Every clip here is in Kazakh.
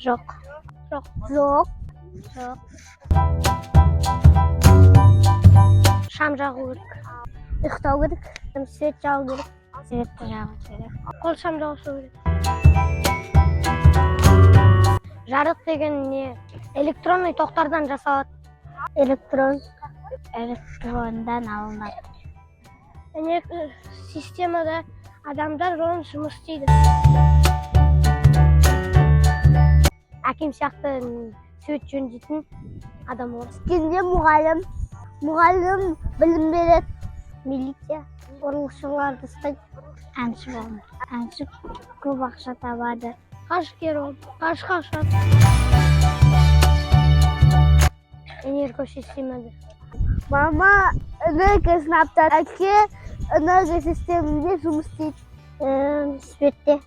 Жоқ. Жоқ. Жоқ. Жоқ. Шам жағу керек. Ұйықтау керек. Свет жағу керек. Светті жағу керек. Қол шам жағу керек. Жарық деген не? Электронный тоқтардан жасалады. Электрон. Электрондан алынады. Системада адамдар оны жұмыс істейді. Әкем сияқты свет жөндейтін адам болады. Өскенде мұғалім, мұғалім білім береді. Милиция ұрлықшыларды ұстайды. Әнші болғым. Әнші көп ақша табады. Ғарышкер болып, ғарышқа ұшады. Энергосистемада. Мама энергосынаптар, әке энергосистемінде жұмыс істейді. Светте.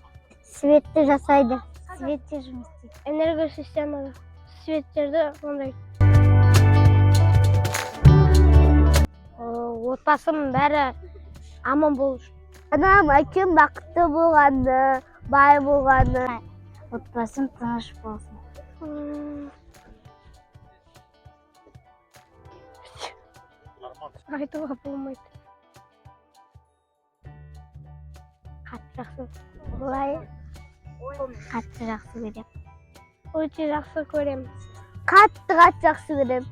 Светті жасайды. Светте жұмыс істейді. Энергосистемада. Светтерді ондайды. Отбасым бәрі аман болу үшін. Анам, әкем бақытты болғаны, бай болғаны. Отбасым тыныш болсын. Айтуға болмайды. Қатты жақсы. Былай қатты жақсы көремін. Өте жақсы көремін. Қатты қатты жақсы көремін.